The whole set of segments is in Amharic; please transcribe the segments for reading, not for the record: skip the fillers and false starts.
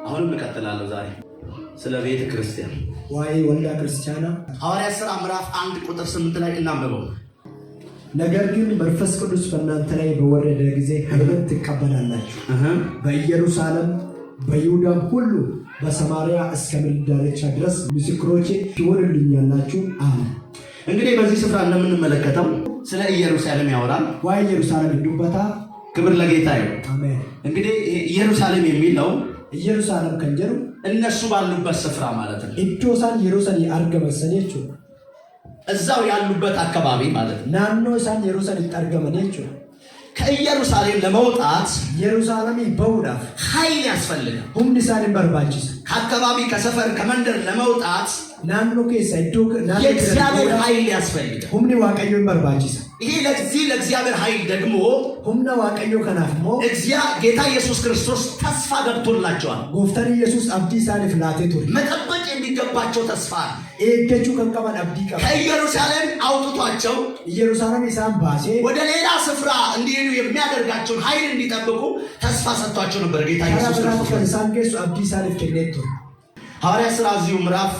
አሁንም እቀጥላለሁ። ዛሬ ስለ ቤተ ክርስቲያን። Waa'ee waldaa kiristaanaa. ሐዋርያት ሥራ ምዕራፍ 1 ቁጥር 8 ላይ እናንብበው። ነገር ግን መንፈስ ቅዱስ በእናንተ ላይ በወረደ ጊዜ ኃይልን ትቀበላላችሁ፣ በኢየሩሳሌም፣ በይሁዳም ሁሉ፣ በሰማርያ እስከ ምድር ዳርቻ ድረስ ምስክሮቼ ትሆኑልኛላችሁ አለ። እንግዲህ በዚህ ስፍራ እንደምንመለከተው ስለ ኢየሩሳሌም ያወራል። Waa'ee Yerusaalem dubbata. ክብር ለጌታ ይሁን። አሜን። እንግዲህ ይሄ ኢየሩሳሌም የሚለው Yerusaalem kan jedhu እነሱ ባሉበት ስፍራ ማለት ነው። iddoo isaan yeroo sanii argaman sanii jechuudha. እዛው ያሉበት አካባቢ ማለት ነው። Naannoo isaan yeroo sanitti argaman jechuudha. ከኢየሩሳሌም ለመውጣት Yerusaalemii bahuudhaaf ኃይል ያስፈልጋል። humni isaan hin barbaachisa. ከአካባቢ፣ ከሰፈር፣ ከመንደር ለመውጣት Naannoo keessa iddoo naannoo jiran የእግዚአብሔር bahuudhaaf ኃይል ያስፈልጋል። humni Waaqayyoo hin barbaachisa. ይሄ ለዚህ ለእግዚአብሔር ኃይል ደግሞ Humna Waaqayyoo kanaaf immoo ጌታ ኢየሱስ ክርስቶስ ተስፋ ገብቶላቸዋል። gooftaan Yesuus abdii isaaniif laatee ture. መጠበቅ የሚገባቸው ተስፋ ነው። Eeggachuu kan qaban abdii qaba. ከኢየሩሳሌም አውጥቷቸው Yerusaalem isaan baasee ወደ ሌላ ስፍራ እንዲሄዱ የሚያደርጋቸውን ኃይል እንዲጠብቁ ተስፋ ሰጥቷቸው ነበር ጌታ karaa ኢየሱስ biraatti ክርስቶስ። kan isaan geessu abdii isaaniif kennee ture. ሐዋርያ ሥራ እዚሁ ምዕራፍ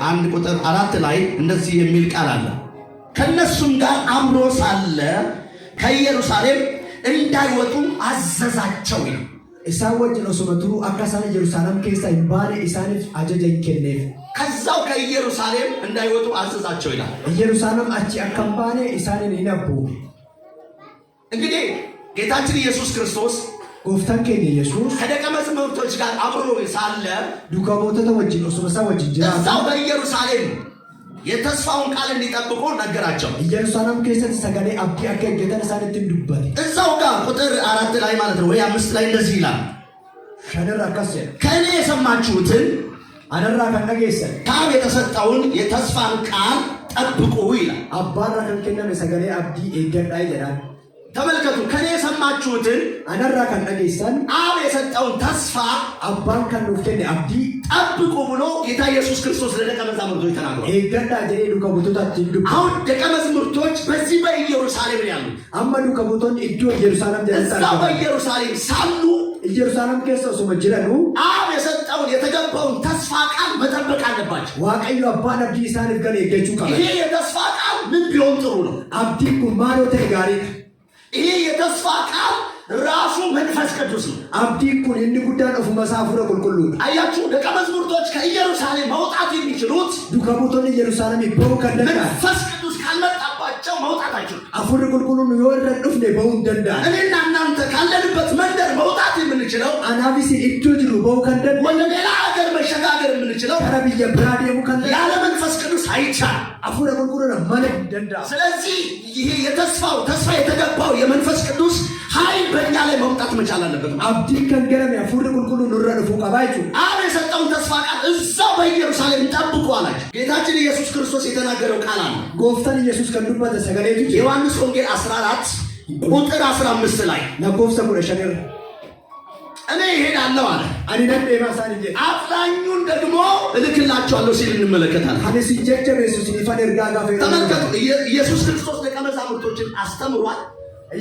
1 ቁጥር 4 ላይ እንደዚህ የሚል ቃል አለ። ከእነሱም ጋር አብሮ ሳለ ከኢየሩሳሌም እንዳይወጡ አዘዛቸው ይላል። Isaan wajjin osuma turuu akka isaan Yerusaalem keessaa hin baane isaaniif ajaja hin kenneef. ከዛው ከኢየሩሳሌም እንዳይወጡ አዘዛቸው ይላል። Yerusaalem achi akka hin baane isaaniin hin abboome. እንግዲህ ጌታችን ኢየሱስ ክርስቶስ Gooftaan keenya Yesuus ከደቀ መዛሙርቶች ጋር አብሮ ሳለ duukaa buutota wajjin osuma isaa wajjin jiraatu እዛው በኢየሩሳሌም የተስፋውን ቃል እንዲጠብቁ ነገራቸው። Yerusaalem keessatti sagalee abdii akka eeggatan isaanitti hin dubbate. እዛው ጋር ቁጥር 4 ላይ ማለት ነው ወይ 5 ላይ እንደዚህ ይላል፣ 5rra akkas jedha. ከእኔ የሰማችሁትን Anarraa kan dhageessan ከአብ የተሰጠውን የተስፋን ቃል ጠብቁ ይላል። abbaarraa kan kenname sagalee abdii eeggadhaa jedhaan. ተመልከቱ፣ ከእኔ የሰማችሁትን Anarraa kan dhageessan አብ የሰጠውን ተስፋ abbaan kan nuuf kenne abdii ጠብቁ ብሎ ጌታ ኢየሱስ ክርስቶስ ለደቀ መዛሙርቶች ተናግሯል። eeggadhaa jedhee duukaa buutotatti hin dubbate. አሁን ደቀ መዛሙርቶች በዚህ በኢየሩሳሌም ነው ያሉት። Amma duukaa buutonni iddoo Yerusaalem jedhamtu እዛው argaman. በኢየሩሳሌም ሳሉ Yerusaalem keessa osuma jiranuu አብ የሰጠውን የተገባውን ተስፋ ቃል መጠበቅ አለባቸው። Waaqayyo abbaan abdii isaaniif gale eeggachuu qaban. ይሄ የተስፋ ቃል ምን ቢሆን ጥሩ ነው? Abdiin kun maaloo ta'e gaariidha? ይሄ የተስፋ ቃል ራሱ መንፈስ ቅዱስ ነው። Abdiin kun inni guddaan ofuma isaa hafuura qulqulluudha. አያችሁ፣ ደቀ መዛሙርቶች ከኢየሩሳሌም መውጣት የሚችሉት Duukaa buutonni Yerusaalemii bahuu kan danda'an መንፈስ ቅዱስ ካልመጣባቸው መውጣት አይችሉም። hafuurri qulqulluun yoo irra hin dhufne bahuu hin danda'an. እኔና እናንተ ካለንበት መንደር መውጣት የምንችለው፣ Anaaf isin iddoo jiru bahuu kan danda'an ወደ ሌላ ሀገር መሸጋገር የምንችለው gara biyya biraa deemuu kan danda'an ያለ መንፈስ ቅዱስ አይቻልም። hafuura qulqulluudha malee hin danda'amu. ስለዚህ ይሄ የተስፋው ተስፋ የተገባው የመንፈስ ቅዱስ ኃይል በእኛ ላይ መምጣት መቻል አለበት። Abdiin kan galame hafuurri qulqulluun nurra dhufuu qabaa jechuudha. አብ የሰጠውን ተስፋ ቃል እዛው በኢየሩሳሌም ጠብቁ አላቸው። ጌታችን ኢየሱስ ክርስቶስ የተናገረው ቃል አለ። Gooftaan Yesuus kan dubbate sagaleetu jira. የዮሐንስ ወንጌል 14 ቁጥር 15 ላይ Lakkoofsa 15rra. እኔ እሄዳለሁ አለ፣ Ani nan deemaa isaan hin jedhe. አጽናኙን ደግሞ እልክላችኋለሁ ሲል እንመለከታለን። Ani si jajjabeessu isiniifan ergaa gaafa yeroo ተመልከቱ፣ ኢየሱስ ክርስቶስ ደቀ መዛሙርቶችን አስተምሯል።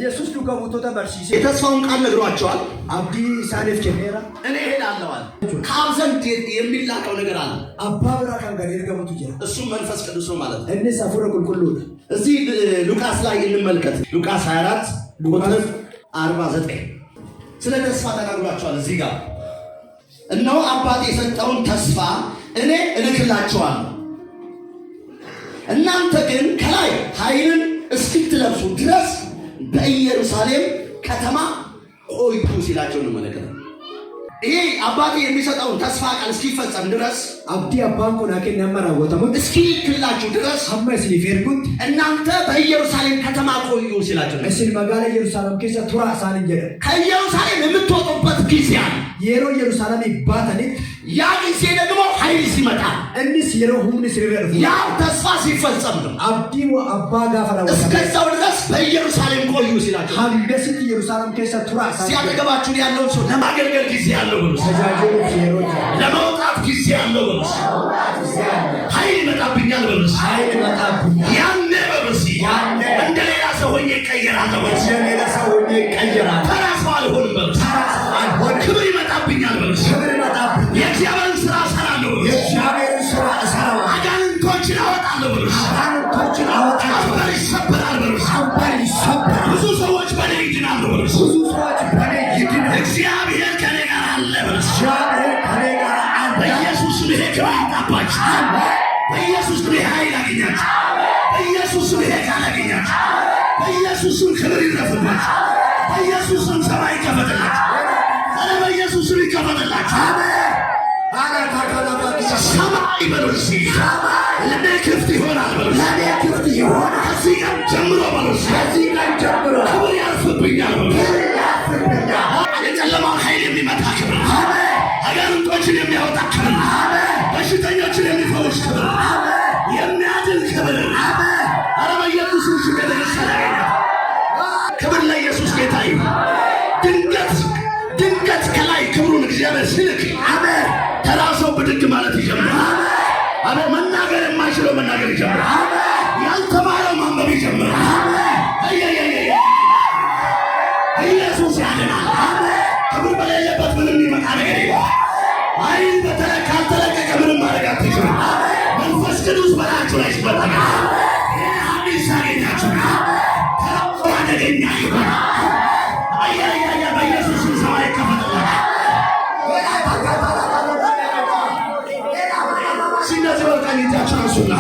Yesuus duukaa buutota barsiisee የተስፋውን ቃል ነግሯቸዋል። abdii isaaniif kenneera. እኔ እሄዳለሁ አለ። ከአብ ዘንድ የሚላከው ነገር አለ። Abbaa biraa kan gad ergamutu jira. እሱም መንፈስ ቅዱስ ነው ማለት ነው። Innis hafuura qulqulluudha. እዚህ ሉቃስ ላይ እንመልከት። ሉቃስ 24 ቁጥር 49 ስለ ተስፋ ተናግሯቸዋል። እዚህ ጋር እነሆ አባቴ የሰጠውን ተስፋ እኔ እልክላችኋለሁ፣ እናንተ ግን ከላይ ኃይልን እስክትለብሱ ድረስ በኢየሩሳሌም ከተማ ቆዩ ሲላቸው እንመለከታለን። ይሄ አባቴ የሚሰጠውን ተስፋ ቃል እስኪፈጸም ድረስ፣ Abdii abbaan kun haa kenne hamma raawwatamutti እስኪልክላችሁ ድረስ hamma isiniif ergutti እናንተ በኢየሩሳሌም ከተማ ቆዩ ሲላቸው ነው። isin magaalaa Yerusaalem keessa turaa isaaniin jedha. ከኢየሩሳሌም የምትወጡበት ጊዜ አለ። Yeroo Yerusaalemii baatanitti ያ ጊዜ ደግሞ ኃይል ሲመጣ፣ innis yeroo humni isinirra dhufu ያ ተስፋ ሲፈጸም ነው። abdii abbaa gaafa raawwatamu እስከዛው ድረስ በኢየሩሳሌም ቆዩ ሲላቸው፣ hangasitti Yerusaalem keessa turaa isaan jedha. ሲያጠገባችሁን ያለውን ሰው ለማገልገል ጊዜ አለው ብሎ፣ Tajaajiluuf yeroo jira. ለመውጣት ጊዜ አለው በሉ። ኃይል ይመጣብኛል በሉ። ኃይል ይመጣብኛል። ያኔ በሉ። ያኔ እንደ ሌላ ሰው ሆኜ እቀየራለሁ በሉ። እንደ ሌላ ሰው ሆኜ እቀየራለሁ። ተራ ሰው አልሆንም በሉ። ተራ ሰው አልሆንም። ክብር ይመጣብኛል በሉ። ክብር ይመጣብኛል። የእግዚአብሔርን ስራ እሰራለሁ በሉ። የእግዚአብሔርን ስራ እሰራዋለሁ። አጋንንቶችን አወጣለሁ በሉ። አጋንንቶችን አወጣለሁ። ቀንበር ይሰበራል በሉ። ቀንበር ይሰበራል። ብዙ ሰዎች በእኔ ይድናሉ በሉ። ብዙ ሰዎች በእኔ ይድናሉ። እግዚአብሔር ከእኔ ጋር አለ በሉ። እግዚአብሔር ከእኔ ጋር አለ። በኢየሱስ ስም ይሄ ክብር ይምጣባችሁ። በኢየሱስ ስም ይሄ ኃይል ያግኛችሁ። በኢየሱስ ስም ይሄ ቃል ያግኛችሁ። በኢየሱስ ስም ክብር ይረፍባችሁ። በኢየሱስ ስም ሰማይ ይከፈትላችሁ። ኧረ በኢየሱስ ስም ይከፈትላችሁ። ሰማይ በሉ እስኪ ለእኔ ክፍት ይሆናል በሉ። ለእኔ ክፍት ይሆናል። ከዚህ ቀን ጀምሮ በሉ እስኪ ከዚህ ቀን ጀምሮ ክብር ያርፍብኛል በሉ። ክብር ያርፍብኛል። የጨለማውን ኃይል የሚመታ ክብር፣ አጋንንቶችን የሚያወጣ ክብር፣ በሽተኞችን የሚፈውስ ክብር፣ የሚያድን ክብር። ኧረ በኢየሱስ ስም ቤተክርስቲያን ያገኛል። ክብር ለኢየሱስ ጌታ ይሁን። ድንገት ድንገት ከላይ ክብሩን እግዚአብሔር ሲልክ አሜን። ተራ ሰው ብድግ ማለት ይጀምራል። አሜን። መናገር የማይችለው መናገር ይጀምራል። ያልተማረው ማንበብ ይጀምራል። አየየየየ ኢየሱስ ያድናል። ክብር በሌለበት ምንም የሚመጣ ነገር የለም። ኃይል ካልተለቀቀ ምንም ማድረግ አትችሉም። መንፈስ ቅዱስ በላያችሁ ላይ ሲመጣ ግን ይሄ አዲስ ያገኛችሁ ተራው ሰው አደገኛ ይሆናል። አየየየ በኢየሱስ ስም ሰማይ ይከፈትላችሁ። ሲነዚህ በቀኝ እጃችሁን አንሱና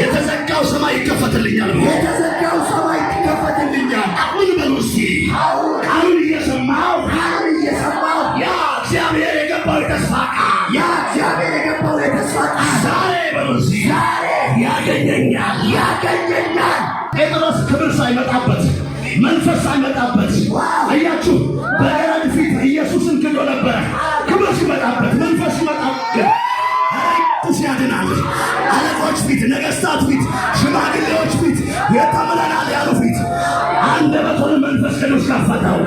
የተዘጋው ሰማይ ይከፈትልኛል በሉ። የተዘጋው ሰማይ ይከፈትልኛል። አሁን በሉ እስኪ ቃሉን እየሰማሁ ቃሉን እየሰማሁ ያ እግዚአብሔር የገባው የተስፋ ቃል ያ እግዚአብሔር የገባው የተስፋ ቃል ዛሬ በሉ እስኪ ዛሬ ያገኘኛል። ያገኘኛል። ጴጥሮስ ክብር ሳይመጣበት መንፈስ ሳይመጣበት አያችሁ፣ በገረድ ፊት ኢየሱስን ክዶ ነበረ። ክብር ሲመጣበት መንፈስ ሲመጣበት ኢየሱስ ያድናል። አለቆች ፊት፣ ነገስታት ፊት፣ ሽማግሌዎች ፊት፣ የተምለናል ያሉ ፊት አንደበቱን መንፈስ ቅዱስ ከፈተው።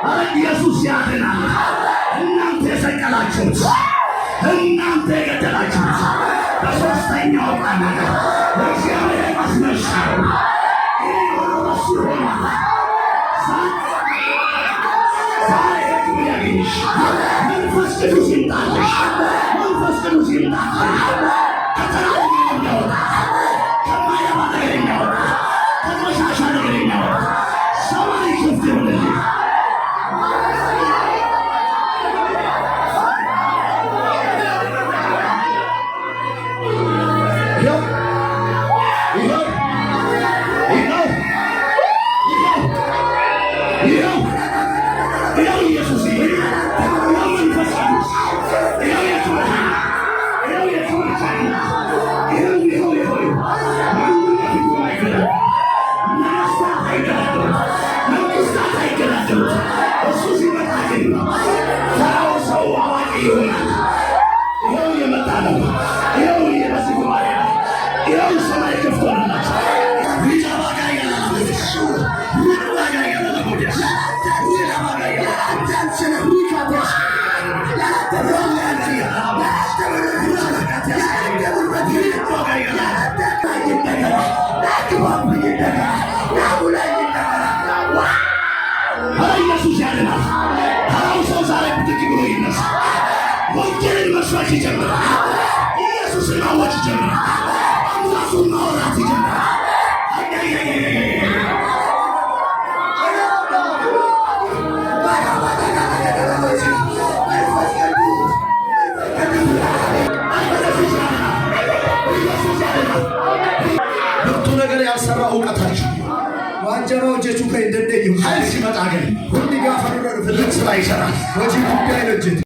ኧረ ኢየሱስ ያድናል። እናንተ የሰቀላችሁት፣ እናንተ የገደላችሁት በሦስተኛው ቀን እግዚአብሔር አስነሳው። ይህ የሆነው በእሱ ሆኗል። ዛሬ ክብር ያግኝሽ። መንፈስ ቅዱስ ይምጣልሽ። መንፈስ ቅዱስ ይምጣልሽ። ከተራ ነገር የሚያወጣ፣ ከማይረባ ነገር የሚያወጣ፣ ከቆሻሻ ነገር የሚያወጣ ሰማይ ክፍት ይሁንልሽ። ይኸው ይኸው ይኸው ይኸው ይኸው ኢየሱስ፣ ይኸው መንፈስ ቅዱስ፣ ይኸው የክብር ኃይል፣ ይኸው የክብር ኃይል፣ ይኸው ይኸው ይኸው። ማንም በፊቱ አይገዳደሩት። ነገሥታት አይገዳደሩት። መንግሥታት አይገዳደሩት። እሱ ሲመጣ ግን ተራው ሰው አዋቂ ይሆናል። ይኸው እየመጣ ነው። ይኸው በዚህ ጉባኤ ነው። ይኸው ሰማይ ክፍት ሆነላችሁ። ሪዛባጋ ያላላቦደስ ሪዛባጋ ያላላቦደስ ሪዛባጋ ያላላቦደስ ኧረ ኢየሱስ ያድናል። ተራው ሰው ዛሬ ብድግ ብሎ ይነሳ። ወንጌልን መስበክ ይጀምራል። ኢየሱስን ማወጅ ይጀምራል። አምላኩን ማውራት ይጀምራል። ብርቱ ነገር ያልሰራ እውቀታችሁ Waan jabaa hojjechuu kan hin dandeenye ኃይል ሲመጣ ግን hundi gaafa nurra dhufe ትልቅ ስራ ይሰራል። hojii guddaa hin hojjetu.